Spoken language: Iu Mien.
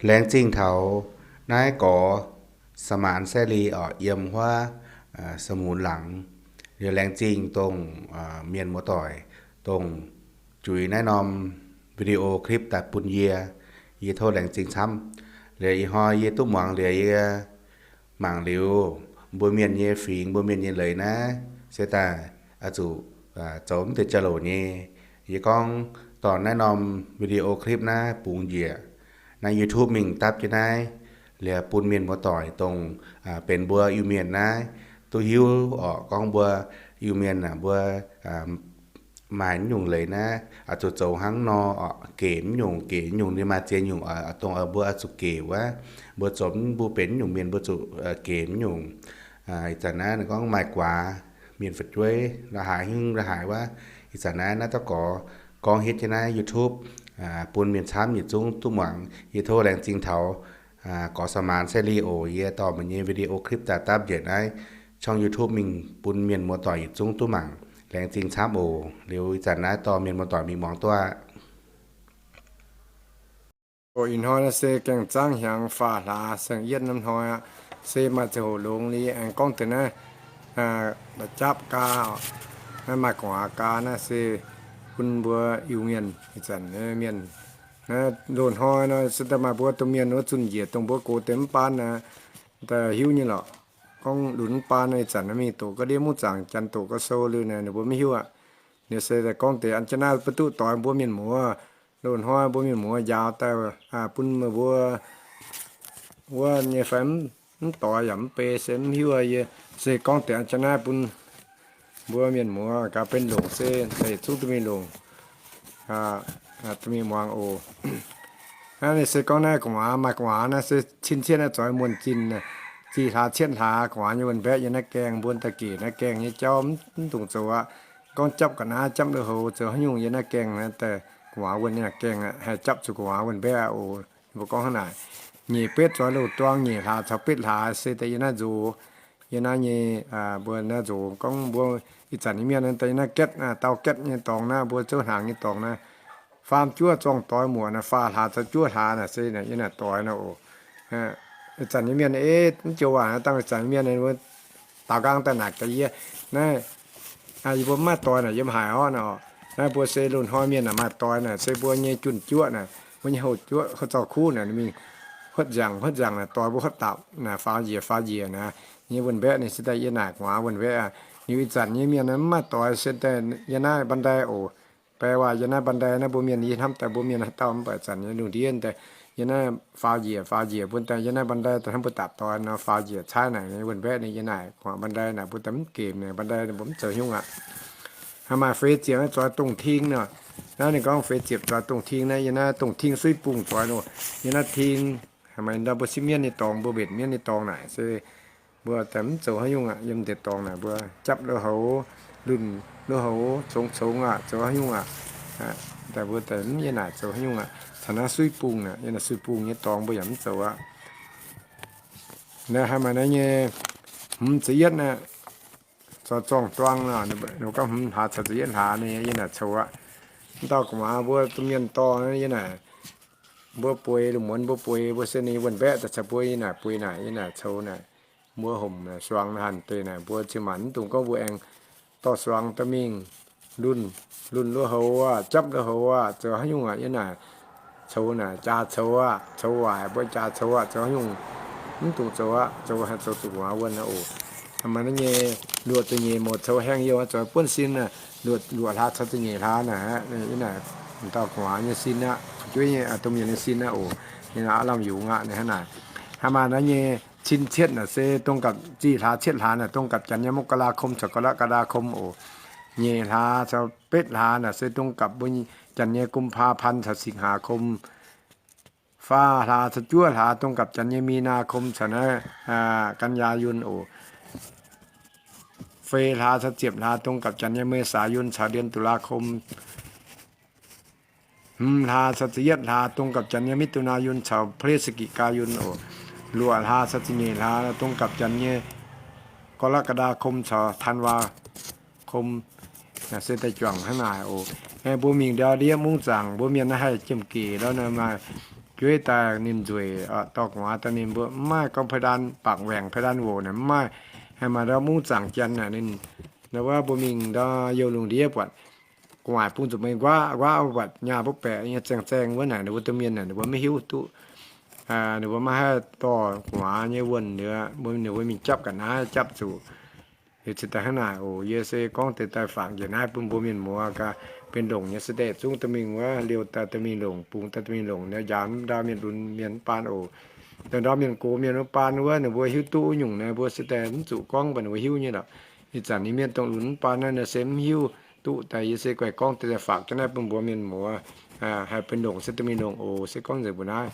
Laengz zingh taux naaiv gorx สมาน แซ่ลี orqc, yiem huaav สมุนหลัง. Liuz laengz zingh dongh mienh muoz-doic dongh juix naaiv norm video clip daaih bun yie. Yie tov laengz zingh camv. Liuz ih hnoi yie duqv muangx liuz yie mangc liuz, mbuo mienh nyei fingx, mbuo mienh nyei leiz naaiv se daaih oix zuqc zoux mv deix jauv-louc nyei. Yie gorngv dorh naaiv norm video clip naaiv bungx njiec naaiv YouTube mingh dapv jienv naaiv, liuz bun mienh muoz-doic dongh benx mbuo Iu-Mienh naaiv duqv hiuv orqc, gorngv mbuo Iu-Mienh aah, mbuo maaih mv nyungc leiz naaiv oix zuqc zoux hnangv nor orqc, gec mv nyungc, gec mv nyungc, ninh maaih ziex nyungc dongh mbuo oix zuqc gec wuov, mbuo zoux mbuo benx mv nyungc mienh mbuo zuqc gec mv nyungc. Ih zanc naaiv ninh gorngv maaih guaax mienh fu'jueiv la'haaix hingv la'haaix wuov. Ih zanc naaiv naaiv dauh gorx gorngv hietv jienv naaiv YouTube bun mienh camv yietc zungv duqv muangx. Yie tov laengz zingh taux gorx สมาน แซ่ลี oc. Yie dorh meih nyei video clip daaih dapv njiec naaiv ช่อง YouTube mingh bun mienh muoz-doic yietc zungv duqv mangc. Laengz zingh camv oc. Liuz ih zanc naaiv dorh mienh muoz-doic mingh muangx duqv aqv. Ih hnoi naaiv se gaengh zaangv hnyangx faah hlaax saeng-yietv norm hnoi aqv. Se maaih ziangh hoc longx liuz aengx gorngv deix naaiv la'japv gaa, naaiv maaih gu'nguaaz gaa naaiv se bun mbuo Iu-Mienh ih zanc mienh. Naaiv loz-hnoi nor se daaih maaih mbuo domh mienh wuov zunh njiec dongh mbuo gox deix mv baan naaiv, daaih hiuv nyei lorqc. Gorngv lunx mv baan naaiv ih zanc naaiv mingh doqc ga'ndiev mungv zaangc, janx doqc ga'sou liuz naaiv ninh mbuo maiv hiuv aqv. Ninh se daaih gorngv deix an jienv naaiv mbuo duqv doix mbuo mienh muoz. Loz-hnoi mbuo mienh muoz njaaux daaih bun meih mbuo wuov nyei fai mv doix yaac mv bei se mv hiuv. Yie se gorngv deix an jienv naaiv bun mbuo mienh muoz gaax benx longc se daaih yietc zungv duqv mingh longc, duqv mingh muangx oc. Naaiv ninh se gorngv naaiv gu'nguaaz, maaih gu'nguaaz naaiv se cin cietv naaiv zoix muonh zinh, zih hlaax cietv hlaax gu'nguaaz nyei wuonh mbaeqv yiem naaiv gaengh, mbuo daaih gec naaiv gaengh nyei jauv mv dungx zoux aqv. Gorngv japv ga'naaiv, japv lui-houx, zoux haaix nyungc yiem naaiv gaengh naaiv daaih gu'nguaaz wuonh nyei gaengh haih japv zuqc gu'nguaaz wuonh mbaeqv aqv oc. Mbuo gorngv hnangv naaic, nyeic betv zoix loz-duang, nyeic hlaax caux betv hlaax se daaih yiem naaiv nzox. Yiem naaiv nyei, mbuo naaiv nzox gorngv mbuo ih zanc nyei mienh daaih yiem naaiv gaetv, dau gaetv nyei dorngx naaiv, mbuo zouv hnaangx nyei dorngx naaiv, faam juov zorng doix muoc naaiv, faam hlaax caux juov hlaax naaic se yiem naaic doix nor oc. Ih zanc nyei mienh ei, mv joux waac dangh ih zanc nyei mienh daaux nqaang daaih naaic gaax yie, naaiv yie mbuo mv maaih doix naaic yiem haaix orqv nor. Naaiv mbuo se loz-hnoi mienh naaic maaih doix naaic se mbuo nyei junh juoqv naaic, mbuo nyei houh juoqv, houh zaux kuv naaic, ninh mingh huotv nziangc huotv nziangc naaic, doix mbuo huotv dapc naaic, faaux njiec faaux njiec naaic, nyei wuonh mbaeqv ninh se daaih yiem naaic gu'nguaaz wuonh mbaeqv aqv. Liuz ih zanc nyei mienh mv maaih doix se daaih yiem naaiv บันได oc. แปลว่า yiem naaiv บันได naaiv mbuo mienh yie hnamv daaih mbuo mienh haaix dauh mv baac ih zanc nyei lungh ndiev daaih yiem naaiv faaux njiec faaux njiec bun daaih yiem naaiv บันได daaih hnamv mbuo dapc doix nor faaux njiec caaiv naaic nyei wuonh mbaeqv ninh yiem naaic gu'nguaaz บันได naaic mbuo daaih mv gemh naaic บันได ninh mbuo mv zoux haaix nyungc aqv. Haaix maaih feix ziepc naaiv zoix dongh ting nor. Naaiv ninh gorngv feix ziepc zoix dongh ting naaiv, yiem naaiv dongh ting suiv bungh zoix nor. Yiem naaiv ting, haaix maaih ndau mbuo sipv mienv nyei dorngx, mbuo mbenc mienv nyei dorngx naaic se mbuo daaih mv zoux haaix nyungc aqv. Yiem deix dorngx naaic mbuo japv lui-houx, lunh lui-houx, congx congx aqv, zoux haaix nyungc aqv. Daaih mbuo daaih mv yiem naaic zoux haaix nyungc aqv. Caux naaiv suiv bungh naaic, yiem naaic suiv bungh nyei dorngx mbuo yaac mv zoux aqv. Naaiv haaix maaih naaiv nyei hmz ziepc yietv naaiv, zoux zorng-duang nor, ninh gorngv hmz hlaax caux ziepc yietv hlaax nyei yiem naaic coux aqv. Mv dauh gu'nguaaz mbuo domh mienh dorh yiem naaic, mbuo bueix lungh muonz mbuo bueix, mbuo se ninh wuonh mbaeqv daaih caux mbuo yiem naaic bueix naaic, yiem naaic coux naaic, mbuo homc naaic, suangx naaic, hanc deix naaic, mbuo ziouc maanc mv dungx gorngv mbuo aengx dorh suangx daaih mingh lunh, lunh lui-houx aqv, japv lui-houx aqv, zoux haaix nyungc aqv, yiem naaic coux naaic, jaa coux aqv, coux waaic mbuo jaa coux aqv, zoux haaix nyungc mv dungx zoux aqv, zoux haih zoux zuqc gu'nguaaz wuonh aqv oc. Maaih naaiv nyei luoqc da'nyeic mouc coux haengh youh zoux buonv sin naaic, luoqc, luoqc hlaax caux da'nyeic hlaax naaic, yiem naaic dauh gu'nguaaz nyei sin aqv, fu'jueiv nyei, domh mienh nyei sin aqv oc. Yiem naaic aav lamh yungz aqv, ninh hnangv naaic. Haaix maaih naaiv nyei cin cietv naaic se dongh gapv zih hlaax cietv hlaax naaic, dongh gapv janx nyei มกราคม caux กรกฎาคม oc. Nyeic hlaax caux betv hlaax naaic se dongh gapv mbuo janx nyei กุมภาพันธ์ caux สิงหาคม. Faam hlaax caux juov hlaax dongh gapv janx nyei มีนาคม caux naaiv กันยายน oc. Feix hlaax caux ziepc hlaax dongh gapv janx nyei เมษายน caux เดือนตุลาคม. Hmz hlaax caux ziepc yietv hlaax dongh gapv janx nyei มิถุนายน caux พฤศจิกายน oc. Luoqc hlaax caux ziepc nyeic hlaax dongh gapv janx nyei กรกฎาคม caux ธันวาคม. Naaic se daaih juangc hnangv naaic oc. Mbuo mingh ndau ndiev mungv zaangc, mbuo mienh naaiv haih jiem gec lorqc, naaiv maaih Jueiv daaih ninh nzueic, dorh gu'nguaaz daaih ninh mbuo mv maaih gorngv pei daan bangc waengc, pei daan woc naaic mv maaih. Haih maaih ndau mungv zaangc Janx naaic ninh, ndau wuov mbuo mingh ndau youh lungh ndiev buatc gu'nguaaic bung zuqc meih nquaqv nquaqv buatc nyaah mbuo baeqc nyei zaeng zaeng wuov naaic, ninh mbuo domh mienh naaic ninh mbuo maiv hiuv duqv. Ninh mbuo maiv haih dorh gu'nguaaz nyei wuonh, ninh mbuo mingh japv ga'naaiv japv zuqc. Liuz cingx daaih hnangv naaic oc. Yie se gorngv deix daaih fangx njiec naaiv bun mbuo mienh muoz gaax, benx longc nyei se deix zungv dorh mingh wuov, liouh daaih dorh mingh longc, bungx daaih dorh mingh longc, njaaux ndau mienh lunx mienh mv baan oc. Dongh ndau mienh gox mienh mv baan wuov, ninh mbuo hiuv duqv wuov nyungc naaiv mbuo se deix mv zuqc gorngv mv baac ninh mbuo hiuv nyei lorqc. Ih zanc ninh mienh dongh lunx mv baan naaiv se mv hiuv duqv daaih. Yie se guaih gorngv deix daaih fangx jienv naaiv bun mbuo mienh muoz haih benx longc se dorh mingh longc oc. Se gorngv nzengc mbuo naaiv.